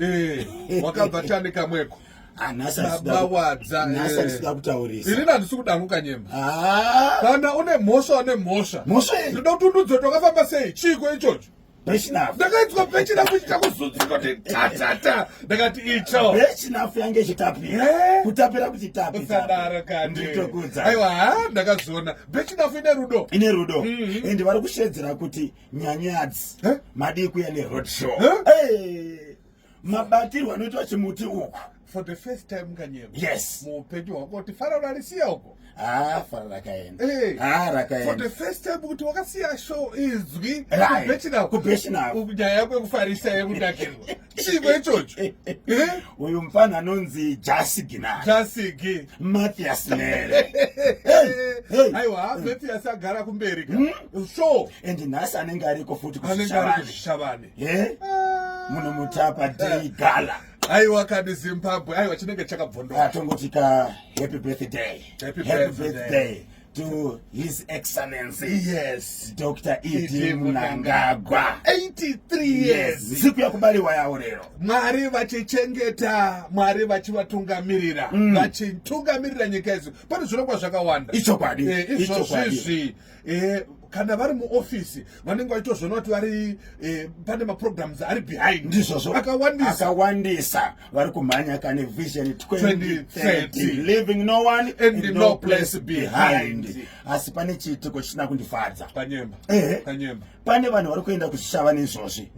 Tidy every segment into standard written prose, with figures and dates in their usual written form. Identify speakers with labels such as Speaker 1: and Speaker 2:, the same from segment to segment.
Speaker 1: Eh, wakabva tani kamweko
Speaker 2: Ah, nhasi
Speaker 1: Baba Wadza,
Speaker 2: nhasi
Speaker 1: eh.
Speaker 2: handisida kutaurisa
Speaker 1: ini handisi kudanguka nyemba
Speaker 2: Ah,
Speaker 1: kana une mhosva une mhosva
Speaker 2: mhosva yei
Speaker 1: ndoda kuti undiudze kuti wakafamba sei chiiko ichocho
Speaker 2: bechinafu
Speaker 1: ndakainzwa bechinafu chichakuzunzika kuti tatata ndakati icho
Speaker 2: bechinafu yange ichitapira
Speaker 1: Eh?
Speaker 2: kutapira kuti tapi
Speaker 1: usadaro kani
Speaker 2: nditokudza
Speaker 1: aiwa ha ndakazviona bechinafu ine rudo
Speaker 2: ine rudo
Speaker 1: Mhm.
Speaker 2: and vari kushedzera kuti nyanyadzi
Speaker 1: Eh?
Speaker 2: madii kuya neroad show
Speaker 1: Eh?
Speaker 2: Eh, mabatirwo anoitwa chimuti uku
Speaker 1: for the first time kanyemba
Speaker 2: yes
Speaker 1: muupenyu hwako kuti fara unarisiya uko
Speaker 2: ha fara rakaenda
Speaker 1: Eh.
Speaker 2: ha
Speaker 1: for
Speaker 2: rakaenda
Speaker 1: the first time kuti wakasiya show izwi
Speaker 2: Right.
Speaker 1: kubechinafu
Speaker 2: kubechinafu
Speaker 1: nyaya yako yekufarisa yekunakirwa chiiko ichocho Eh?
Speaker 2: uyu mufana anonzi jasiginari
Speaker 1: jasigi
Speaker 2: mathias nere Hey, hey.
Speaker 1: aiwa mathias agara kumberi ka show
Speaker 2: and nhasi anenge ariko futi
Speaker 1: anenge ari
Speaker 2: kuzvishavane
Speaker 1: kuzvishavane
Speaker 2: ye muno mutapa day gala
Speaker 1: aiwa kani zimbabwe aiwa chinenge chakabvondoka
Speaker 2: atongoti ka happy birthday
Speaker 1: Happy birthday.
Speaker 2: birthday to his excellency
Speaker 1: yes
Speaker 2: dr ed
Speaker 1: ED
Speaker 2: mnangagwa
Speaker 1: 83 years
Speaker 2: siku yakubaliwa yawo lero
Speaker 1: mwari vachichengeta mwari vachivatungamirira vachitungamirira nyika izvi pane zvirongwa zvakawanda
Speaker 2: Ichokwadi,
Speaker 1: Eh, izvozvo
Speaker 2: ichokwadi.
Speaker 1: izvi eh, kana vari muofisi vanenge vachitozviona kuti vari eh, pane maprograms ari behind
Speaker 2: ndizvozvo
Speaker 1: akawandisa
Speaker 2: akawandisa vari kumhanya kane vision 2030
Speaker 1: 2030.
Speaker 2: leaving no one
Speaker 1: And no place behind.
Speaker 2: asi pane chiitiko chisina kundifadza
Speaker 1: kanyemba
Speaker 2: Ehe.
Speaker 1: kanyemba
Speaker 2: pane vanhu vari kuenda kuzvishava neizvozvi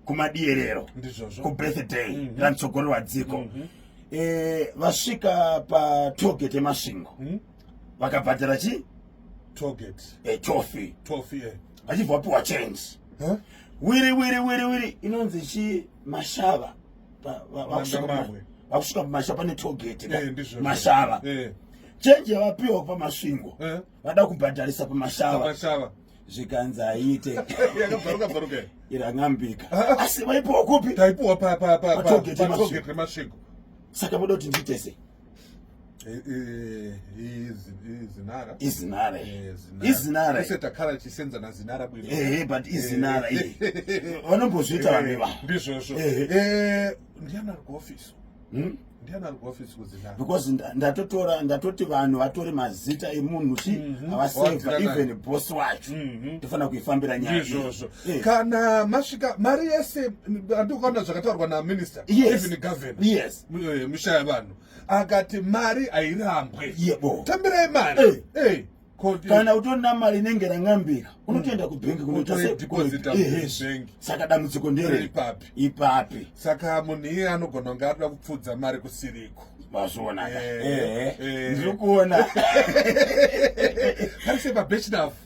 Speaker 2: kumadierero
Speaker 1: ndizvozvo
Speaker 2: kubirthday mm -hmm. ramutsogorerwa dziko mm -hmm. e, vasvika patogate yemasvingo mm -hmm. vakabhadhara chi
Speaker 1: toget
Speaker 2: e, tofi
Speaker 1: tofi eh.
Speaker 2: vachibva vapiwa change
Speaker 1: Huh?
Speaker 2: wiri wiri wiri wiri inonzi chi mashava Pa- va- vakusvika
Speaker 1: Mangambabwe.
Speaker 2: pama- vakusvika pamashava pane togate
Speaker 1: Eh, ndizvozvo.
Speaker 2: mashava
Speaker 1: Eh,
Speaker 2: change yavapiwa pamasvingo
Speaker 1: eh,
Speaker 2: vada kubhadharisa pamashava
Speaker 1: pamashava
Speaker 2: zvikanzi aite
Speaker 1: yakabvaruka bvaruka
Speaker 2: irang'ambika asi vaipiwa kupi
Speaker 1: taipiwa pa- pa- pa- pa-
Speaker 2: Patollgate yeMasvingo.
Speaker 1: patollgate remasvingo
Speaker 2: saka voda kuti ndiite sei
Speaker 1: Eh, eh, izinara
Speaker 2: izinara
Speaker 1: Eh,
Speaker 2: izinara
Speaker 1: Ise takhala tichisenza nazinara bwino
Speaker 2: ehe but izinara iyi vanombozviita vanhu ivavo
Speaker 1: ndizvozvo
Speaker 2: Ehe.
Speaker 1: Eh, ndiani ari kuofisi
Speaker 2: Hmm?
Speaker 1: ndiani ari kuofisi kuzinara
Speaker 2: because ndatotora ndatoti vanhu vatore mazita emunhu chi havaseva
Speaker 1: Wadzira naye.
Speaker 2: even boss wacho tofanira kuifambira nyaya iyi.
Speaker 1: ndizvozvo
Speaker 2: Eh,
Speaker 1: kana masvika mari yese andikukaona zvakataurwa naminista
Speaker 2: Yes.
Speaker 1: even governor
Speaker 2: yes
Speaker 1: mushaya vanhu akati mari hairambwe
Speaker 2: yebo
Speaker 1: tambirai mari
Speaker 2: Eh.
Speaker 1: Eh, koti-
Speaker 2: kana utorina mari inenge rang'ambika unotoenda kubhengi kunoita se-
Speaker 1: Utoideposita
Speaker 2: Ehe.
Speaker 1: kubhengi.
Speaker 2: saka dambudziko ndere
Speaker 1: Ipapi.
Speaker 2: ipapi
Speaker 1: saka munhu iye anogona kunge arikuda kupfudza mari kusiriko
Speaker 2: mazviona ka
Speaker 1: Eh,
Speaker 2: ehe
Speaker 1: eh.
Speaker 2: ndiri kuona
Speaker 1: pari sei pabechinafu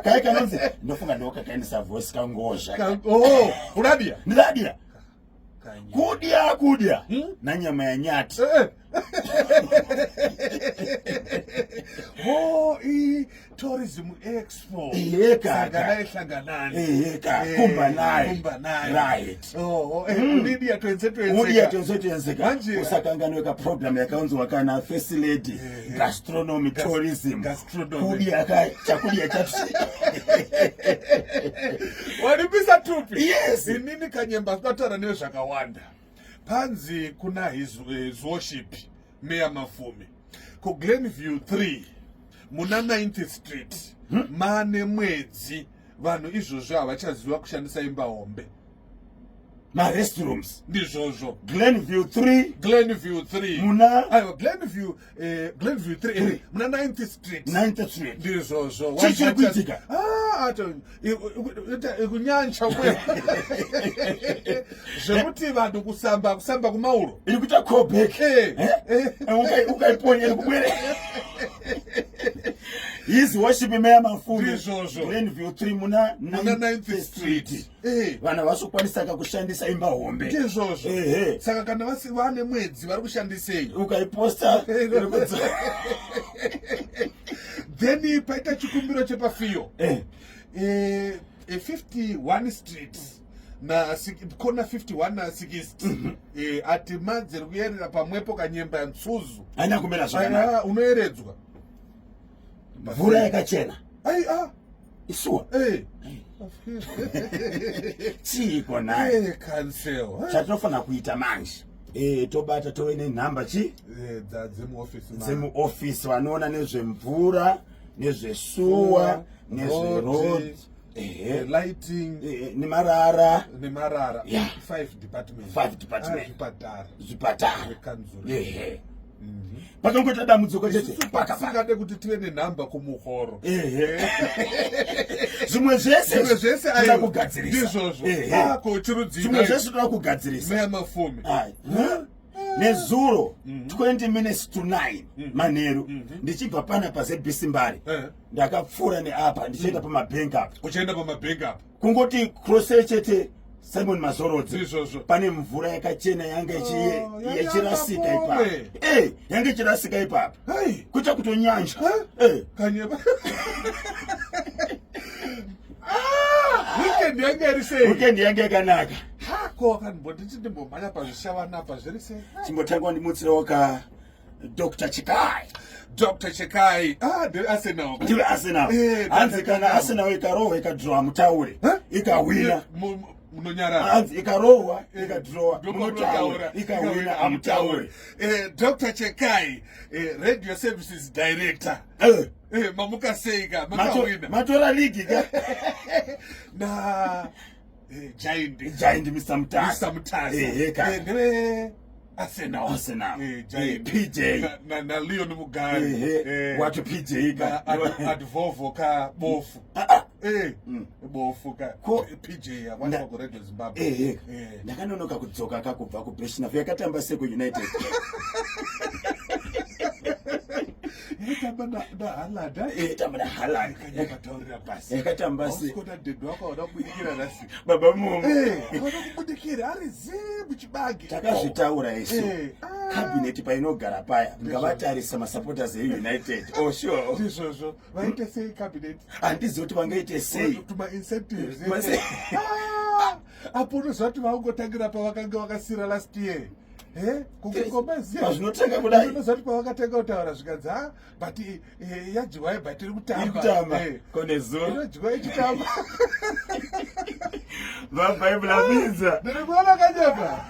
Speaker 2: kai kanonzi ndofunga ndokakaendesa voice kangozha
Speaker 1: oh, unadiya
Speaker 2: ndinadya kudya kudya nanyama yanyati
Speaker 1: Eh, oh i-tourism expo
Speaker 2: Ehe, kaka.
Speaker 1: Saka naihlanganani
Speaker 2: Ehe, ka, kumba naye.
Speaker 1: kumba naye
Speaker 2: Right.
Speaker 1: Oh, oh, eh, udiya twenze
Speaker 2: udya
Speaker 1: twenzeka
Speaker 2: twenze twenzeka
Speaker 1: Manje-
Speaker 2: usakanganwe kaprogram yakaunzwa kana first lady gastronomy tourism
Speaker 1: gastronomy.
Speaker 2: kudya ka chakudya chatu
Speaker 1: waripisa tupi
Speaker 2: Yes.
Speaker 1: inini kanyemba kutaura newe zvakawanda panzi kuna his, his worship meya mafumi kuglenview 3 muna 9th street mane mwedzi vanhu izvozvo havachaziva kushandisa imba hombe
Speaker 2: marestrooms
Speaker 1: ndizvozvo
Speaker 2: glenview 3
Speaker 1: glenview 3
Speaker 2: Muna-
Speaker 1: aiwa glenview eh, glenview 3 eh, muna 9th street
Speaker 2: 9th street
Speaker 1: ndizvozvo
Speaker 2: Chii chiri kuitika?
Speaker 1: Ah, ato kunyancha kwe zvekuti vanhu kusamba kusamba kumauro
Speaker 2: iri kuita callback
Speaker 1: Eh,
Speaker 2: Eh? Ukaiponya iri kubwere his worship meya mafumi
Speaker 1: Ndizvozvo.
Speaker 2: glenview 3 muna
Speaker 1: Muna
Speaker 2: 9th street
Speaker 1: Eh.
Speaker 2: vanhu havasokwanisaka kushandisa imba hombe
Speaker 1: ndizvozvo
Speaker 2: Ehe.
Speaker 1: saka kana vane mwedzi vari kushandisei
Speaker 2: ukaiposta iri
Speaker 1: then paita chikumbiro chepafiyo
Speaker 2: Eh.
Speaker 1: Eh, eh, 51 street na kona 51 na 60 Eh, ati madzi ri kuyerera pamwepo kanyemba yantsuzu
Speaker 2: haina kumira zvakanaka
Speaker 1: Ah, unoyeredzwa
Speaker 2: mvura yakachena
Speaker 1: ai ah.
Speaker 2: Isuwa.
Speaker 1: Eh.
Speaker 2: Chiiko naye?
Speaker 1: Eh, council. Eh.
Speaker 2: Chatinofanira kuita manje. Eh, tobata tove nenhamba chi?
Speaker 1: Eh, dzemuofisi.
Speaker 2: Dzemuofisi vanoona nezvemvura, nezvesuwa, nezveroad.
Speaker 1: Ehe. Lighting.
Speaker 2: Eh, nemarara.
Speaker 1: Nemarara.
Speaker 2: Yeah.
Speaker 1: Five department.
Speaker 2: Five department.
Speaker 1: Ah, zvipatara.
Speaker 2: Zvipatara.
Speaker 1: Zvekanzuru.
Speaker 2: Ehe. Pakangoita dambudziko chete
Speaker 1: pakasingade kuti tive nenhamba kumuhoro.
Speaker 2: Zvimwe zvese
Speaker 1: zvimwe zvese
Speaker 2: toda kugadzirisa.
Speaker 1: Ndizvozvo. Ako chirudzii.
Speaker 2: Zvimwe zvese toda kugadzirisa.
Speaker 1: Meya Mafume.
Speaker 2: Nezuro 20 minutes to 9 manheru ndichibva pana paZBC Mbare, ndakapfuura neapa ndichienda pamabhengi apa.
Speaker 1: Uchienda pamabhengi apa.
Speaker 2: Kungoti cross chete Simon Mazorodze.
Speaker 1: Ndizvozvo.
Speaker 2: Pane mvura yakachena yanga
Speaker 1: Oh, yanga
Speaker 2: ichirasika
Speaker 1: pombe.
Speaker 2: ipapo. Eh, yanga ichirasika ipapo.
Speaker 1: Hey.
Speaker 2: Kuita kutonyanja. Eh.
Speaker 1: Kanyeba. Ah, weekend yanga iri sei?
Speaker 2: Weekend yanga yakanaka.
Speaker 1: Hako wakandibonditi ndimbomhanya pazvishavana apa zviri sei?
Speaker 2: Chimbotanga wandimutsirawo ka Dr. Chikai.
Speaker 1: Dr. Chikai. Ah, ndiri Arsenal.
Speaker 2: Ndiri Arsenal.
Speaker 1: Eh,
Speaker 2: Hanzi
Speaker 1: Dr.
Speaker 2: kana
Speaker 1: Chikai.
Speaker 2: Arsenal ikarohwa ikadrowa mutaure.
Speaker 1: Huh?
Speaker 2: Ikahwina.
Speaker 1: Munonyarara.
Speaker 2: Hanzi ikarohwa ikadrowa
Speaker 1: Ndopamunotaura.
Speaker 2: munotaura. Ikahwina hamutaure.
Speaker 1: Eh, Dr. Chekai, eh, Radio Services Director.
Speaker 2: Eh.
Speaker 1: Eh, mamuka sei ka? Makahwina.
Speaker 2: Matora league ka.
Speaker 1: Na eh, Giant.
Speaker 2: Giant Mr. Mutasa.
Speaker 1: Mr. Mutasa.
Speaker 2: Eh, ka.
Speaker 1: Eh, ndeve Arsenal.
Speaker 2: Arsenal.
Speaker 1: Eh, Giant.
Speaker 2: Eh, PJ.
Speaker 1: Na Leon Mugari.
Speaker 2: Ehe.
Speaker 1: Eh,
Speaker 2: Wacho PJ ka.
Speaker 1: na Advovo ka bofu. Eh, bofu ka. PJ akwanisa ku Radio Zimbabwe.
Speaker 2: Ehe.
Speaker 1: Eh.
Speaker 2: Ndakanonoka kudzoka ka kubva kuBeshnaf yakatamba seko United.
Speaker 1: Yakatamba na Haaland.
Speaker 2: Eh, tamba na Haaland.
Speaker 1: Kanyakataurira pasi.
Speaker 2: Yakatamba se.
Speaker 1: Hausikona dedo wako hauna kubudikira nhasi.
Speaker 2: Baba mumu.
Speaker 1: Eh, hauna kubudikira ari zii muchibage.
Speaker 2: Takazvitaura isu.
Speaker 1: Eh, ah.
Speaker 2: Cabinet painogara paya ngavatarisa masupporters eUnited. Oh sure.
Speaker 1: Ndizvozvo. Vaite sei cabinet?
Speaker 2: Handizivi kuti vangaite sei.
Speaker 1: Tuma incentives.
Speaker 2: Ah.
Speaker 1: Apo unoziva kuti vaungotangira pavakanga vakasira last year. Eh, kungomaziva.
Speaker 2: Pazvinotanga kudai.
Speaker 1: Unoziva kuti pavakatanga kutaura zvikanzi ha but eh, yadyiwa but iri kutamba.
Speaker 2: Iri kutamba.
Speaker 1: Eh.
Speaker 2: Kone zuva.
Speaker 1: Inodyiwa ichitamba.
Speaker 2: Vabhaibhula pizza.
Speaker 1: Ndiri kuona kanyepa.